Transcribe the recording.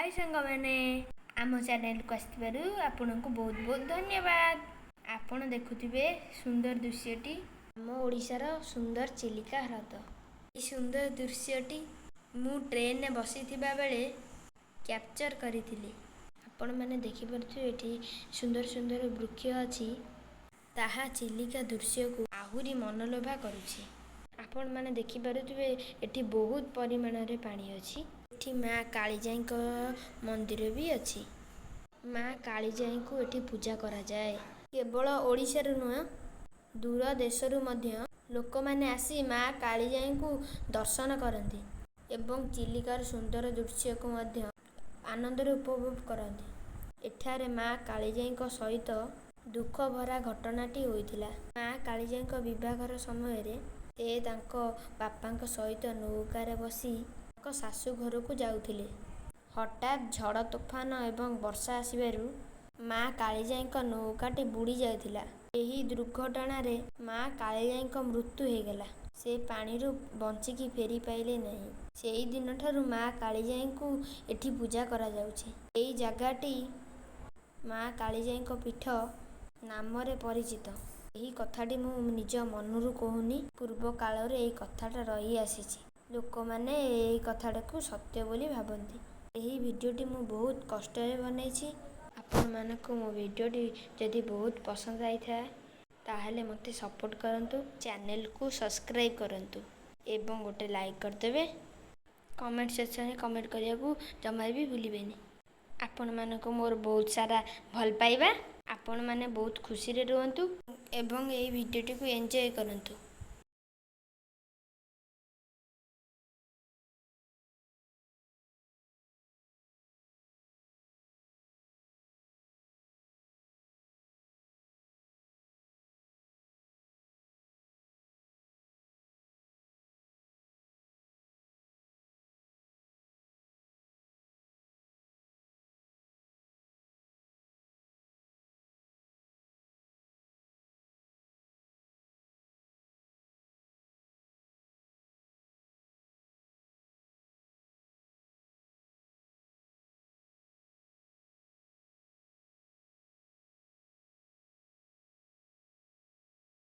High ସାଙ୍ଗମାନେ, ଆମ ଚ୍ୟାନେଲକୁ ଆସିଥିବାରୁ ଆପଣଙ୍କୁ ବହୁତ ବହୁତ ଧନ୍ୟବାଦ। ଆପଣ ଦେଖୁଥିବେ ସୁନ୍ଦର ଦୃଶ୍ୟଟି, ଆମ ଓଡ଼ିଶାର ସୁନ୍ଦର ଚିଲିକା ହ୍ରଦ। ଏହି ସୁନ୍ଦର ଦୃଶ୍ୟଟି ମୁଁ ଟ୍ରେନରେ ବସିଥିବା ବେଳେ କ୍ୟାପଚର୍ କରିଥିଲି। ଆପଣମାନେ ଦେଖିପାରୁଥିବେ, ଏଠି ସୁନ୍ଦର ସୁନ୍ଦର ବୃକ୍ଷ ଅଛି, ତାହା ଚିଲିକା ଦୃଶ୍ୟକୁ ଆହୁରି ମନଲୋଭା କରୁଛି। ଆପଣମାନେ ଦେଖିପାରୁଥିବେ, ଏଠି ବହୁତ ପରିମାଣରେ ପାଣି ଅଛି। ଏଠି ମା କାଳିଜାଇଙ୍କ ମନ୍ଦିର ବି ଅଛି। ମା କାଳିଜାଇଙ୍କୁ ଏଠି ପୂଜା କରାଯାଏ। କେବଳ ଓଡ଼ିଶାରୁ ନୁହଁ, ଦୂର ଦେଶରୁ ମଧ୍ୟ ଲୋକମାନେ ଆସି ମା କାଳିଜାଇଙ୍କୁ ଦର୍ଶନ କରନ୍ତି ଏବଂ ଚିଲିକାର ସୁନ୍ଦର ଦୃଶ୍ୟକୁ ମଧ୍ୟ ଆନନ୍ଦରେ ଉପଭୋଗ କରନ୍ତି। ଏଠାରେ ମା କାଳିଜାଇଙ୍କ ସହିତ ଦୁଃଖ ଭରା ଘଟଣାଟି ହୋଇଥିଲା। ମା କାଳିଜାଇଙ୍କ ବିବାହଘର ସମୟରେ ସେ ତାଙ୍କ ବାପାଙ୍କ ସହିତ ନୌକାରେ ବସି ତାଙ୍କ ଶାଶୁ ଘରକୁ ଯାଉଥିଲେ। ହଠାତ୍ ଝଡ଼ ତୋଫାନ ଏବଂ ବର୍ଷା ଆସିବାରୁ ମା କାଳିଜାଇଙ୍କ ନୌକାଟି ବୁଡ଼ି ଯାଇଥିଲା। ଏହି ଦୁର୍ଘଟଣାରେ ମା କାଳିଜାଇଙ୍କ ମୃତ୍ୟୁ ହେଇଗଲା। ସେ ପାଣିରୁ ବଞ୍ଚିକି ଫେରି ପାଇଲେ ନାହିଁ। ସେଇ ଦିନଠାରୁ ମା କାଳିଜାଇଙ୍କୁ ଏଠି ପୂଜା କରାଯାଉଛି। ଏଇ ଜାଗାଟି ମା କାଳିଜାଇଙ୍କ ପୀଠ ନାମରେ ପରିଚିତ। ଏହି କଥାଟି ମୁଁ ନିଜ ମନରୁ କହୁନି, ପୂର୍ବ କାଳରୁ ଏଇ କଥାଟା ରହିଆସିଛି। ଲୋକମାନେ ଏଇ କଥାଟାକୁ ସତ୍ୟ ବୋଲି ଭାବନ୍ତି। ଏହି ଭିଡ଼ିଓଟି ମୁଁ ବହୁତ କଷ୍ଟରେ ବନେଇଛି। ଆପଣମାନଙ୍କୁ ମୋ ଭିଡ଼ିଓଟି ଯଦି ବହୁତ ପସନ୍ଦ ଆଇଥାଏ, ତାହେଲେ ମୋତେ ସପୋର୍ଟ କରନ୍ତୁ, ଚ୍ୟାନେଲକୁ ସବସ୍କ୍ରାଇବ୍ କରନ୍ତୁ ଏବଂ ଗୋଟେ ଲାଇକ୍ କରିଦେବେ। କମେଣ୍ଟ ସେକ୍ସନରେ କମେଣ୍ଟ କରିବାକୁ ଜମାରେ ବି ଭୁଲିବେନି। ଆପଣମାନଙ୍କୁ ମୋର ବହୁତ ସାରା ଭଲ ପାଇବା। ଆପଣମାନେ ବହୁତ ଖୁସିରେ ରୁହନ୍ତୁ ଏବଂ ଏହି ଭିଡ଼ିଓଟିକୁ ଏନ୍ଜୟ କରନ୍ତୁ।